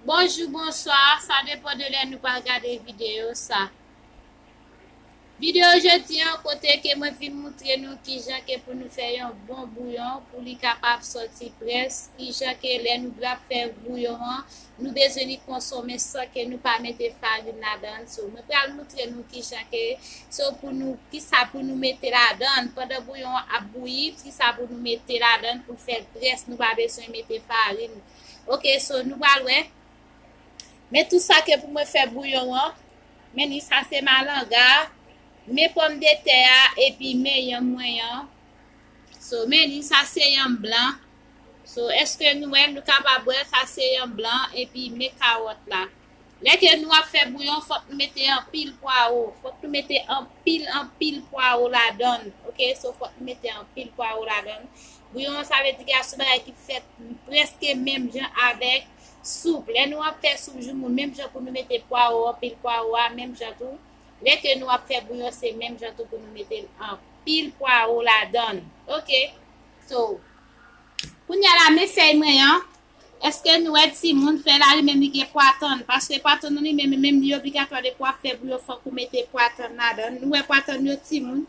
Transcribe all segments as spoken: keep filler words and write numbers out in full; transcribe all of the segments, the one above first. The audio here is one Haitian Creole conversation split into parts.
Bonjou, bonswa, sa depann de lè nou pral gade videyo sa. Videyo jodi an, kote ke mwen vin moutre nou kijan ke pou nou fè yon bon bouyon pou li kapab sòti près, kijan ke lè nou ap fè bouyon an, nou bezwen li konsome san ke nou pa mete farin ladan l. So, mwen pral moutre nou kijan ke, so pou nou, kisa pou nou mete ladan l pandan bouyon an ap bouyi, kisa pou nou mete ladan l pou fè l près, nou pa bezwen mete farin. Ok, so nou pral wè. Men tou sa ke pou mwen fè bouyon an. Men ni sa se malanga, men pòmdetè a, epi men yanm mwen an. So, men ni sa se yanm blan. So, èske nou wè, nou kapab wè sa se yanm blan, epi men kawòt la. Lè ke nou ap fè bouyon, fòk nou mete anpil pwawo. Fòk nou mete anpil, anpil pwawo ladan l. Ok, so fòk nou mete anpil pwawo ladan l. Bouyon an, sa vle di ke a se yon bagay ki fèt prèske menm jan avèk soup. Lè nou ap fè soup joumoun, menm jan pou nou mete pwawo, anpil pwawo a, menm jan tou. Lè ke nou ap fè bouyon, se menm jan tou pou nou mete anpil pwawo ladan l. Ok. So, kounye a la, men fèy mwen an. Èske nou wè timoun fèy la li menm li gen pwa tann? Paske pwa tann nan li menm, menm li obligatwa depi w ap fè bouyon, fòk ou mete pwa tann ladan l. Nou wè pwa tann yo timoun?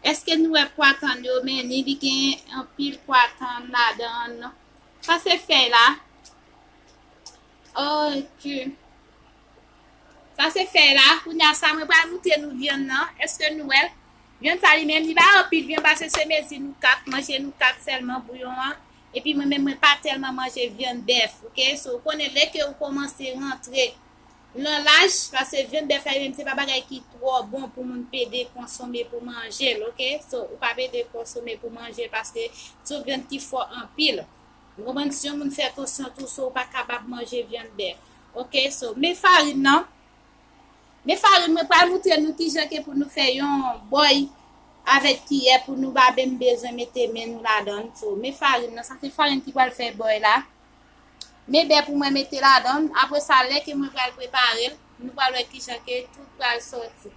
Èske nou wè pwa tann yo? Men ni li gen anpil pwa tann ladan l. Sa se fèy la. Ok. Sa se fèy la. Kounye a sa, mwen pral moutre nou vyann nan. Èske nou wè l? Vyann sa li menm, li pa anpil vyann paske se mezi nou kat, manje nou kat sèlman, bouyon an. Epi mwen menm, mwen pa tèlman manje vyann bèf, ok? So, ou konnen lè ke ou kòmanse rantre nan laj, paske vyann bèf la li menm, se pa bagay ki twò bon pou moun pede konsome pou manje l, ok? So, ou pa pede konsome pou manje l paske se yon vyann ki fò anpil. Ou konprann? Si yon moun fè tansyon tou, so ou pa kapab manje vyann bèf. Ok, so, men farin nan. Men farin, mwen pral moutre nou kijan ke pou nou fè yon bòy avèk kiyè pou nou pa menm bezwen mete men nou ladan l. So, men farin nan, sa se farin ki pral fè bòy la. Men bè pou mwen mete ladan l. Apre sa, lè ke mwen pral prepare l, nou pral wè kijan ke tout pral sòti.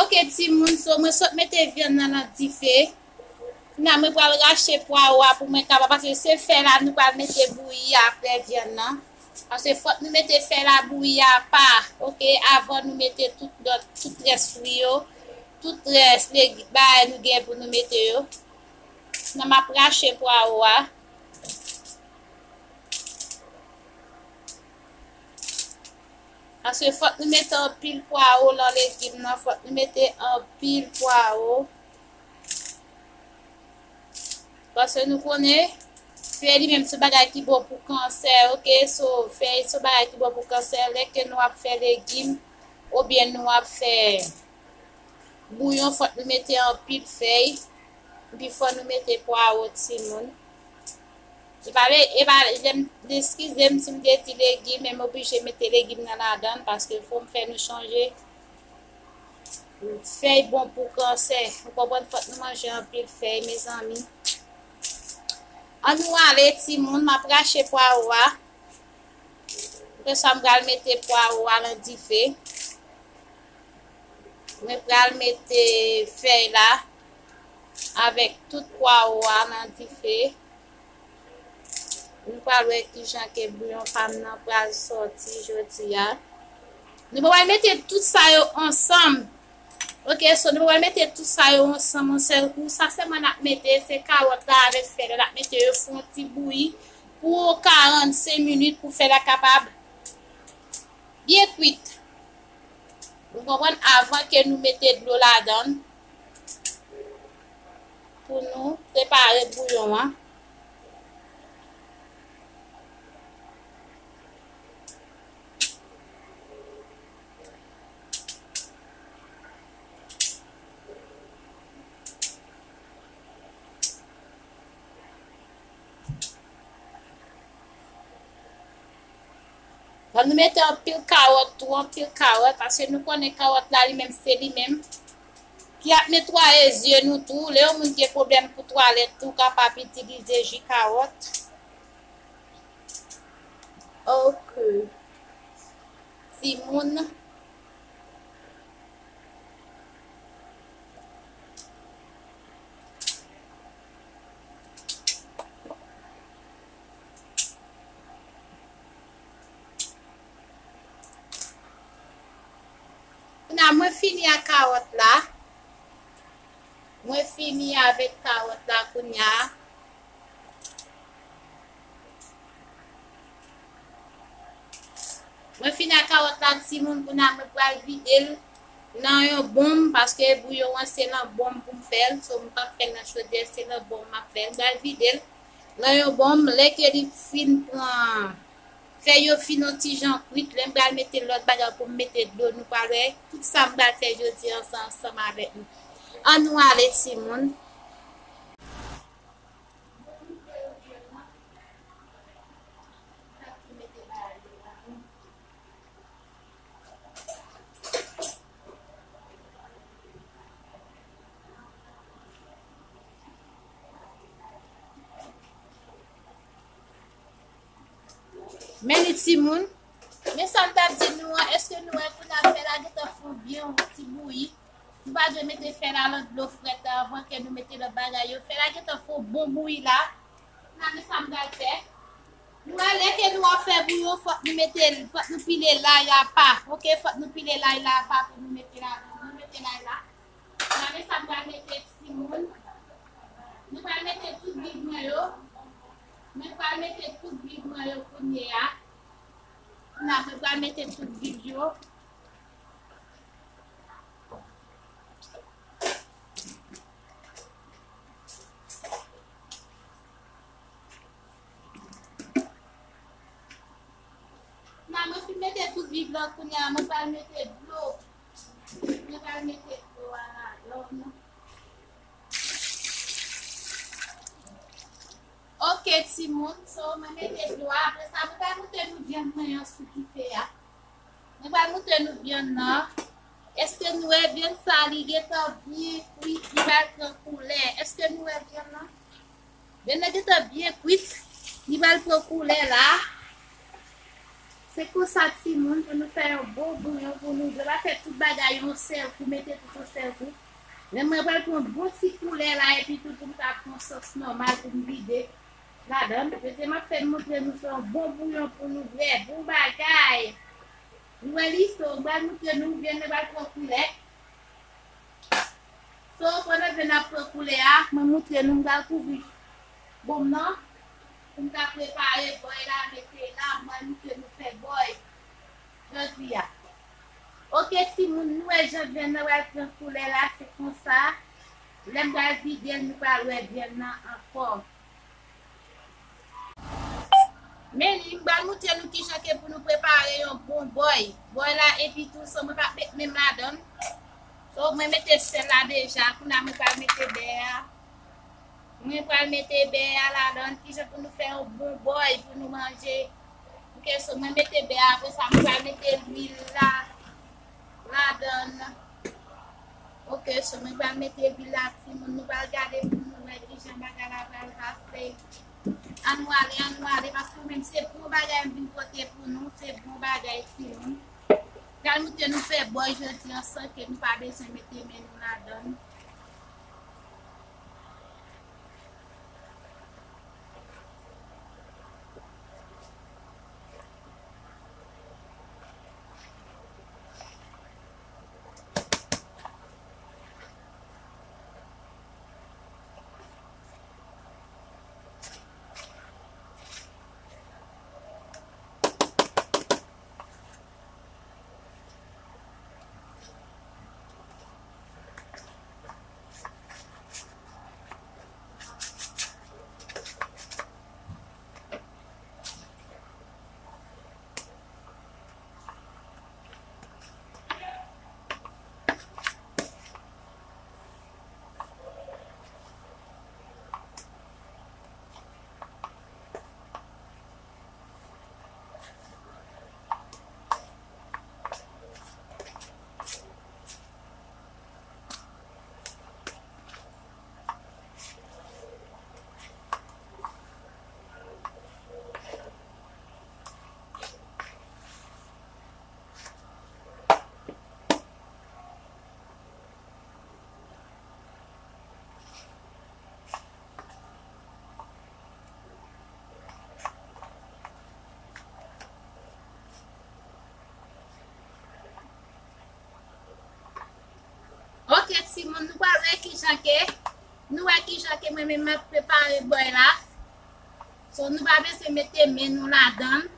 Ok, timoun, so mwen sot mete vyann nan nan dife. Kounye a, mwen pral rache pwawo a pou mwen kapab, paske se fèy la nou pral mete bouyi apre vyann nan. Paske fòk nou mete fèy la bouyi apa, ok, avan nou mete tout lòt, tout rès fwi yo, tout rès legi-, bagay nou gen pou nou mete yo. Kounye a, m ap rache pwawo a. Paske fòk nou mete anpil pwawo nan legim nan, fòk nou mete anpil pwawo. Paske nou konnen, fèy li menm se bagay ki bon pou kansè, ok? So, fèy se bagay ki bon pou kansè, lè ke nou ap fè legim, oubyen nou ap fè bouyon, fòk nou mete anpil fèy, epi fò nou mete pwawo, timoun. E pa vre, e pa, jan m, eskize m si m te di legim, men m oblije mete legim nan ladan l, paske fò m fè nou chonje fèy bon pou kansè. Ou konprann, fòk nou manje anpil fèy, mezanmi. Ann nou ale, timoun, m ap rache pwawo a. Apre sa, m pral mete pwawo a nan dife. Mwen pral mete fèy la avèk tout pwawo a nan dife. Nou pral wè kijan ke bouyon pa m nan pral sòti jodi a. Nou pral mete tout sa yo ansanm. Ok, so nou pral mete tout sa yo ansanm yon sèl kou. Sa sèlman n ap mete, se kawòt la avèk fèy la. N ap mete yo fè yon ti bouyi pou karannsenk minit pou fèy la kapab byen kwit. Ou konprann? Avan ke nou mete dlo ladan l pou nou prepare bouyon an. Fò nou mete anpil kawòt tou, anpil kawòt, paske nou konnen kawòt la li menm se li menm ki ap netwaye zye nou tou. Lè yon moun gen pwoblèm pou twalèt tou, kapab itilize ji kawòt. Ok. Timoun. Kounye a, mwen fini ak kawòt la. Mwen fini avèk kawòt la kounye a. Mwen fini ak kawòt la, timoun, kounye a mwen pral vide l nan yon bonm, paske bouyon an se nan bonm pou m fè l. So, m p ap fè l nan chodyè, se nan bonm m ap fè l. M pral vide l nan yon bonm. Lè ke li fin pran, fèy yo fin yon ti jan kwit, lè m pral mete lòt bagay pou m mete dlo, nou pral wè tout sa m pral fè jodi a ansanm avèk nou. Ann nou ale, timoun. Men li, timoun. Men sa m t ap di nou an, èske nou wè kounye a fèy la gentan fè yon byen yon ti bouyi? Nou pa dwe mete fèy la nan dlo frèt la anvan ke nou mete lòt bagay yo. Fèy la gentan fè yon bon bouyi la. Kounye a, men sa m pral fè. Nou wè, lè ke nou ap fè bouyon, fòk nou mete, fòk nou pile lay apa. Ok, fòk nou pile lay la apa pou nou mete ladan. Nou mete lay la. Kounye a, men sa m pral mete, timoun. Nou pral mete tout big mwen yo. Mwen pral mete tout big mwen yo kounye a. Kounye a, mwen pral mete tout big yo. Kounye a, mwen fin mete tout big lan, kounye a, mwen pral mete dlo. Mwen pral mete dlo a ladan. Ok, timoun, so, mwen mete dlo a. Apre sa, mwen pral montre nou vyann mwen an sou dife a. Mwen pral montre nou vyann nan. Èske nou wè vyann sa, li gentan byen kwit, li pral pran koulè? Èske nou wè vyann nan? Vyann nan gentan byen kwit, li pral pran koulè la. Se konsa, timoun, pou nou fè yon bon bouyon pou nou bwè. Pa fè tout bagay yon sèl kou, mete tout yon sèl kou. Men mwen pral pran bon ti koulè la, epi tou pou m ka fè yon sòs nòmal pou m vide ladan. Mete m ap fè montre nou fè yon bon bouyon pou nou bwè. Bon bagay. Nou wè li, so, m pral montre nou, vyann nan pral pran koulè. So, pandan vyann nan ap pran koulè a, mwen montre nou, m pral kouvri bonm nan. Pou m ka prepare bòy la, mete la, m pral montre nou fè bòy jodi a. Oke, timoun, nou wè jan vyann nan pral pran koulè la, se konsa. Lè m pral vide l, nou pral wè vyann nan ankò. Men li, m pral montre nou kijan ke pou nou prepare yon bon bòy. Bòy la, epi tou, so mwen pa t met men m ladan l. So, mwen mete sèl la deja. Kounye a, mwen pral mete bè a. Mwen pral mete bè a ladan l. Kijan pou nou fè yon bon bòy pou nou manje. Oke, so mwen mete bè a. Apre sa, mwen pral mete lwil la ladan l. Oke, so mwen pral mete lwil la, timoun. Nou pral gade pou nou wè kijan bagay la pral pase. Ann nou ale, ann nou ale, paske menm se bon bagay m vin pote pou nou, se bon bagay, timoun. Pral montre nou fè bòy jodi an san ke nou pa bezwen mete men nou ladan l. Oke, timoun, nou pral wè kijan ke, nou wè kijan ke mwen menm m ap prepare bòy la. So, nou pa bezwen mete men nou ladan l.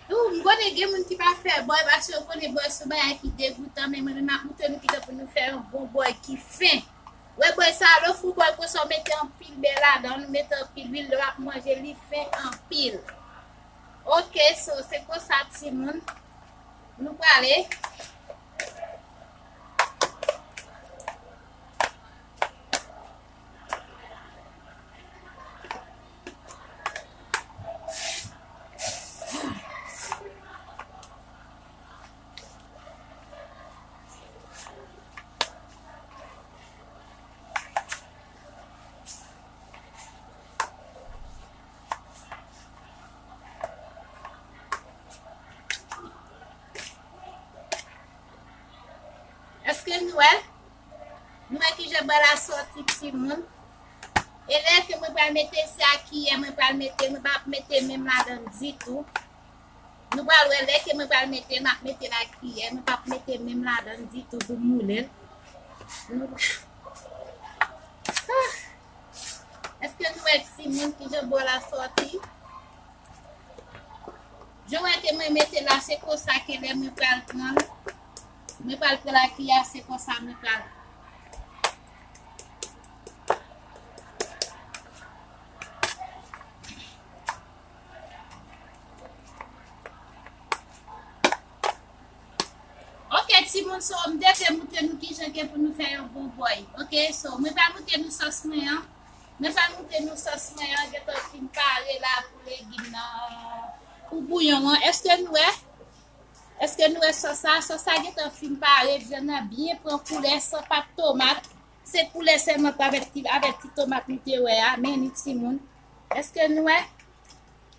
Ou, m konnen gen moun ki pa fè bòy, paske yo konnen bòy se yon bagay ki degoutan, men mwen menm m ap montre nou kijan pou nou fè yon bon bòy ki fen. Wè bòy sa, lè w fè yon bòy konsa, w mete anpil bè ladan l, ou mete anpil lwil, lè w ap manje, li fen anpil. Oke, so, se konsa, timoun. Nou prale. Èske nou wè? Nou wè kijan bòy la sòti, timoun. E lè ke mwen pral mete, se a kiyè mwen pral mete, mwen p ap mete menm ladan ditou. Nou pral wè lè ke mwen pral mete, m ap mete la kiyè, mwen p ap mete menm ladan ditou pou moulen. Nou, ah! Èske nou wè timoun kijan bò la sòti? Jan w wè ke mwen mete la, se konsa ke lè mwen pral pran l, mwen pral pran la kiyè, se konsa mwen pral. Ok, timoun, so, m te vle moutre nou kijan ke pou nou fè yon bon bòy. Ok, so, mwen pral moutre nou sòs mwen an. Mwen pral moutre nou sòs mwen an, gentan fin pare la pou legim nan, pou bouyon an. Èske nou wè? Èske nou wè sòs sa? Sòs sa gentan fin pare, vyann nan byen pran koulè, san pat tomat. Se koulè sèlman avèk ti, avèk ti tomat nou te wè a, men ni timoun. Èske nou wè?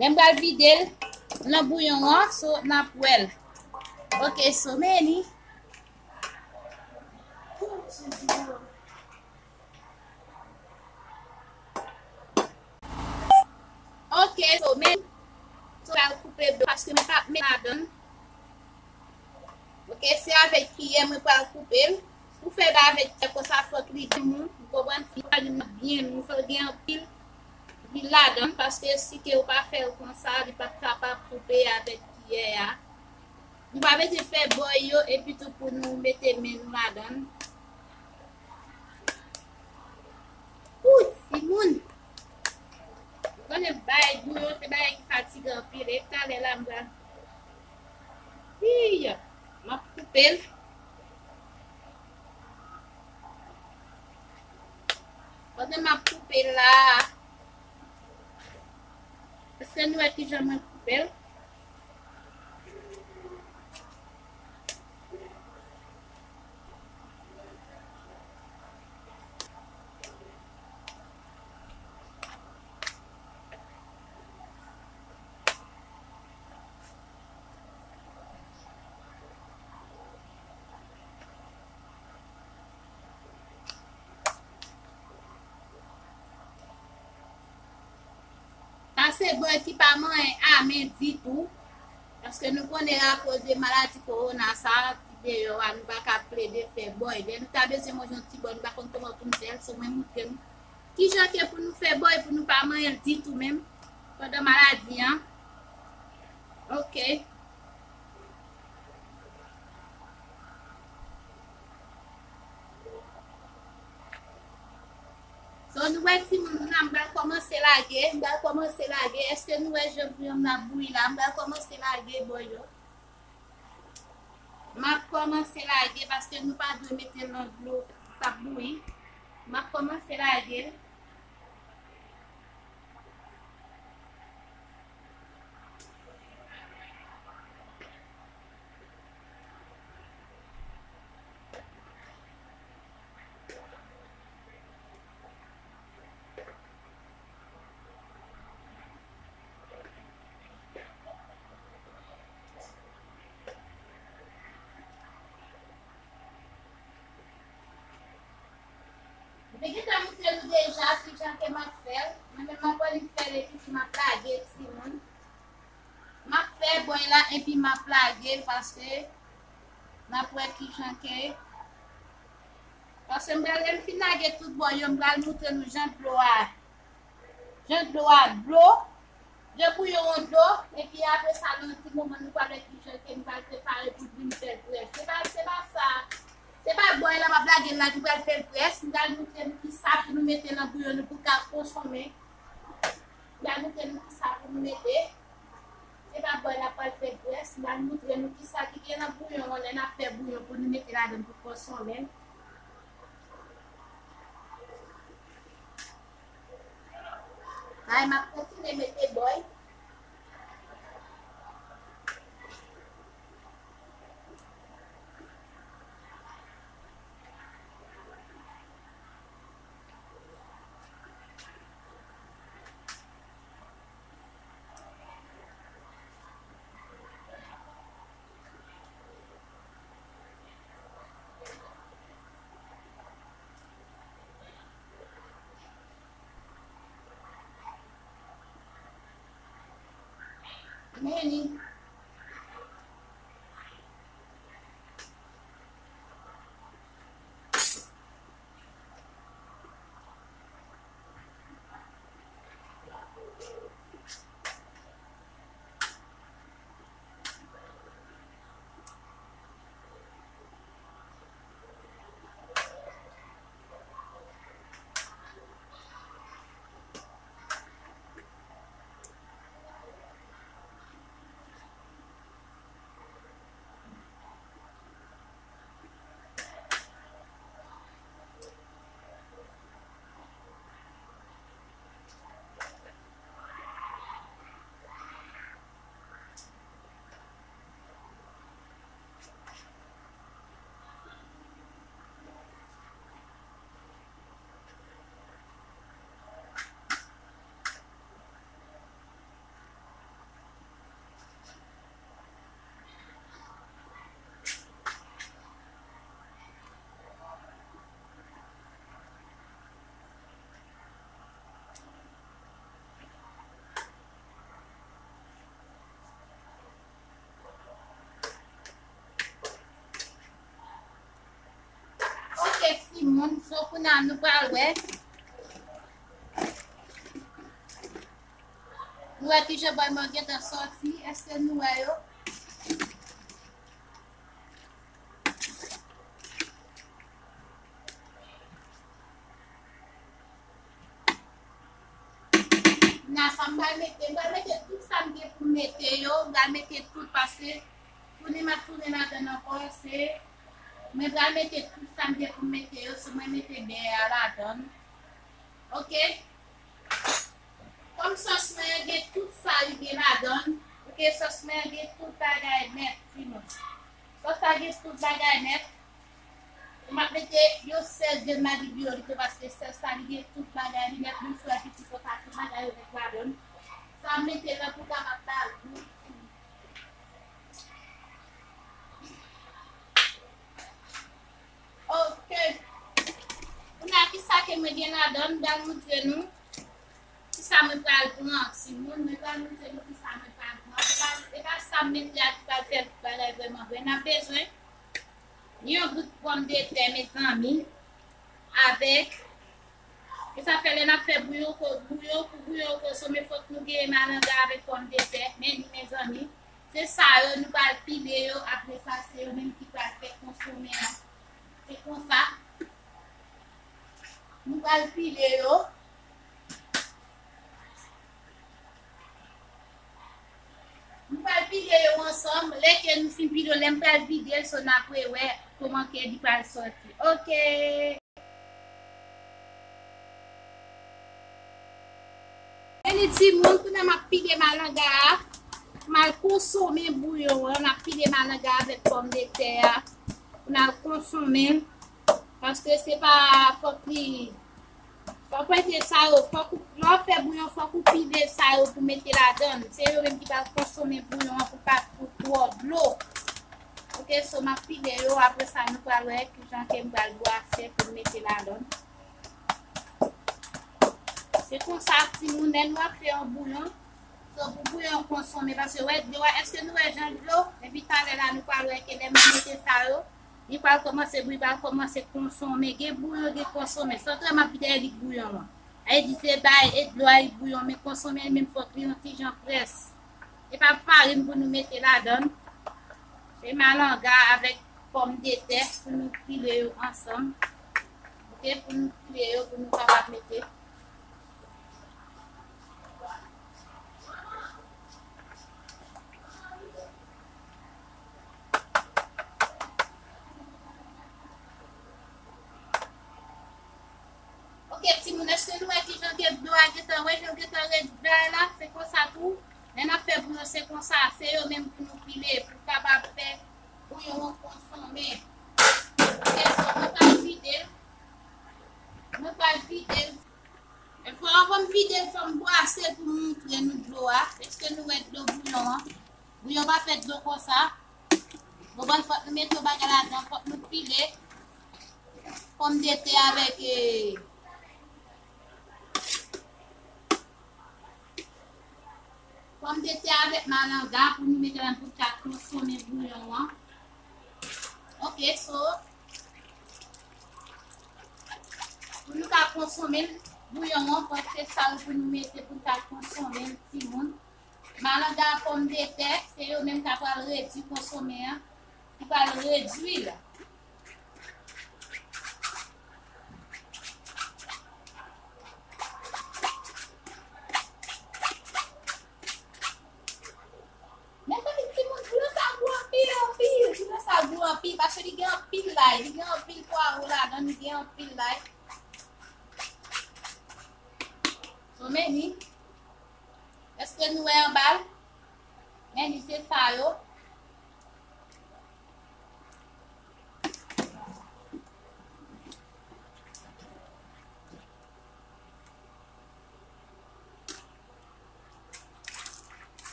Lè m pral vide l nan bouyon an, so n ap wè l. Ok, so men ni. Ok, so men, so pral koupe blo paske mwen p ap met ladan l. Ok, se avèk kiyè mwen pral koupe l. Pou fè l avèk kiyè konsa, fòk li byen mou. Ou konprann? Fòk li byen mou, fòk gen anpil lwil ladan l, paske si ke ou pa fè l konsa, li p ap kapab koupe avèk kiyè a. Nou pa bezwen fè bòy yo, epi tou pou nou mete men nou ladan l. Ou, timoun! Ou konnen bay bouyon, se bagay ki fatigan anpil. E talè la, m pral, hi, m ap koupe l. Pandan m ap koupe l la, èske nou wè kijan mwen koupe l? Sa se bòy ki pa manyen a men ditou. Paske nou konnen akoz de maladi kowona sa ki deyò a, nou pa ka plede fè bòy. Lè nou ta bezwen manje yon ti bòy, nou pa konn kòman pou nou fè l, so mwen moutre nou kijan ke pou nou fè bòy, pou nou pa manyen l ditou menm pandan maladi an. Ok. So, nou wè timoun, la, m pral kòmanse lage, m pral kòmanse lage. Èske nou wè jan bouyon m nan ap bouyi la? M pral kòmanse lage bòy yo. M ap kòmanse lage paske nou pa dwe mete l nan dlo k ap bouyi. M ap kòmanse lage l. M te gentan moutre nou deja kijan ke m ap fè l. Mwen menm m ap annik fè l epi m ap lage timoun. M ap fè bòy la epi m ap lage l paske n ap wè kijan ke, paske m pral, lè m fin lage tout bòy yo, m pral moutre nou jan dlo a, jan dlo a dlo, jan bouyon an dlo, epi apre sa, nan yon ti moman, nou pral wè kijan ke m pral prepare pou l vin fè l près. Se pa, se pa sa, se pa bòy la m ap lage l la ki pral fè l près. M pral moutre nou kisa pou nou mete nan bouyon nou pou ka konsome. M pral moutre nou kisa pou nou mete. Se pa bòy la pral fè grès, m pral moutre nou kisa ki gen nan bouyon an lè n ap fè bouyon pou nou mete ladan pou konsonmen. Ay, m ap kontinye mete bòy. Men li. Ok, timoun, so kounye a nou pral wè. Nou wè kijan bòy mwen gentan sòti. Èske nou wè yo? Nan sa m pral mete, m pral mete tout sa m gen pou m mete yo, m pral mete tout paske tounen m ap tounen ladan l ankò, se, mwen pral mete tout sa m gen pou m mete yo, se mwen mete bè a ladan l. Ok? Kòm sòs mwen an gen tout sa li gen ladan l, ok, sòs mwen an gen tout bagay nèt, timoun. Sòs la gen tout bagay nèt. M ap mete yon sèl grenn Maggi bouyon li tou, paske sèl sa li gen tout bagay li nèt, menm si w wè piti konsa, tout bagay yo nèt ladan l. Sa m mete la pou kapab ba l gou. Ok. Kounye a, kisa ke mwen gen ladan l, m pral montre nou kisa mwen pral pran, timoun. Mwen pral montre nou kisa mwen pral pran. Se pa, se pa sa m mete a ki pral fè bagay vrèman vre. N ap bezwen yon bout pòmdetè, mezanmi, avèk E sa fè lè n ap fè bouyon, ko-, bouyon, pou bouyon konsonmen, fòk nou gen malanga avèk pòmdetè. Men li, mezanmi, se sa yo, nou pral pile yo. Apre sa, se yo menm ki pral fè konsonmen an. Se konsa. Nou pral pile yo. Nou pral pile yo ansanm. Lè ke nou fin pile yo, lè m pral vide l, so n ap rewè kòman ke li pral sòti. Ok. Meni timoun, kounye a m ap pile malanga a. M al konsonmen bouyon an. N ap pile malanga avèk pòmdetè a. Pou n al konsonmen. Paske se pa fòk li Fòk mete sa yo, fòk ou, lè w ap fè bouyon, fòk ou pile sa yo pou mete ladan l. Se yo menm ki pral konsonmen bouyon an pou pa pou twò dlo. Ok, so m ap pile yo, apre sa nou pral wè kijan ke m pral bwase pou m mete ladan l. Se konsa, timoun, lè nou ap fè yon bouyon, So, pou bouyon konsonmen, paske wè dlo a, èske nou wè jan dlo? Epi talè la, nou pral wè ke lè m mete sa yo, li pral kòmanse bouyi, pral kòmanse konsonmen. Gen bouyon, gen konsonmen. Sòt wè m ap vide li bouyon an. Sa vle di se bay e dlo a li bouyon, men konsonmen li menm fòk li yon ti jan près. E pa farin pou nou mete ladan l. Se malanga avèk pòmdetè pou nou pile yo ansanm. Ok, pou nou pile yo, pou nou kapab mete. Ok, timoun, èske nou wè kijan ke dlo a gentan, wè jan l gentan red bay la? Se konsa tou. Lè n ap fè bouyon, se konsa. Se yo menm pou nou pile, pou kapab fè bouyon an konsonmen. Ok, so, mwen pral vide l. Mwen pral vide l. Fò, anvan m vide l, fò m bwase l pou m montre nou dlo a. Èske nou wè dlo bouyon an? Bouyon pa fè dlo konsa. Konprann, fòk nou mete yon bagay ladan, fòk nou pile pòmdetè avèk, eh, Pòmdetè avèk malanga pou nou mete ladan pou n ka konsome bouyon an. Ok, so, pou nou ka konsome l, bouyon an, fòk se sa yo pou nou mete pou n ka konsome l, timoun. Malanga ak pòmdetè, se yo menm k ap pral redui konsome an, ki pral redui l. Mezanmi, timoun, dlo sa gou anpil, anpil. Dlo sa gou anpil, paske li gen anpil lay. Li gen anpil pwawo ladan, li gen anpil lay. So, men ni. Èske nou wè anba l? Men ni se sa yo.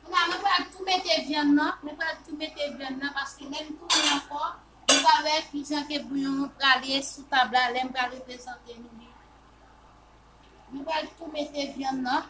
Kounye a, mwen pral tou mete vyann nan, mwen pral tou mete vyann nan, paske lè m tounen ankò, nou pral wè kijan ke bouyon an prale sou tab la, lè m pral reprezante nou li. Mwen pral tou mete vyann nan.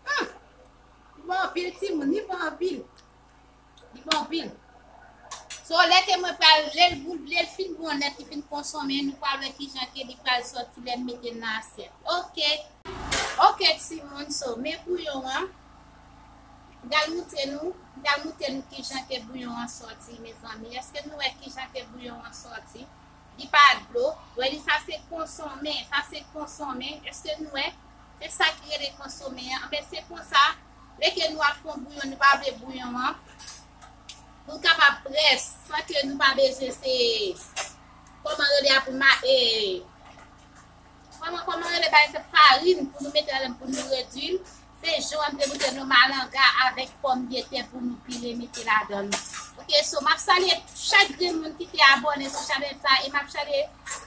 Hmm. Li bon anpil, timoun, li bon anpil. Li bon anpil. So, lè ke mwen pral, lè l boul, lè l fin bon nèt, li fin konsome, nou pral wè kijan ke li pral sòti lè n mete l nan asyèt. Ok. Ok, timoun, so, men bouyon an. M pral moutre nou, m pral moutre nou kijan ke bouyon an sòti, mezanmi. Èske nou wè kijan ke bouyon an sòti? Li pa dlo. Wè li, sa se konsonmen, sa se konsonmen. Èske nou wè? Se sa ki rele konsonmen an. Anben, se konsa, lè ke nou ap fè yon bouyon, nou pa vle bouyon an pou l kapab près, san ke nou pa bezwen se, kòman rele a pou ma-, e, Kòman, kòman rele bagay sa, farin pou nou mete ladan pou nou redui l. Se jan m te moutre nou malanga avèk pòmdetè pou nou pile mete ladan l. Ok, so m ap salye chak grenn moun ki te abòne sou chanèl sa e m ap salye,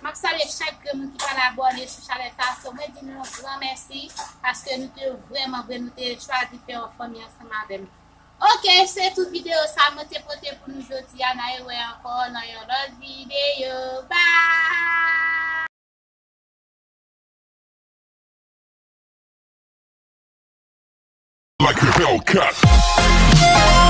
m ap salye chak grenn moun ki pa t abòne sou chanèl sa. So mwen di nou yon gran mèsi paske nou te vrèman vre, nou te chwazi fè yon fanmi ansanm avè m. Ok, se tout videyo sa mwen te pote pou nou jodi a. N a rewè ankò nan yon lòt videyo. Bye! Like a Hellcat.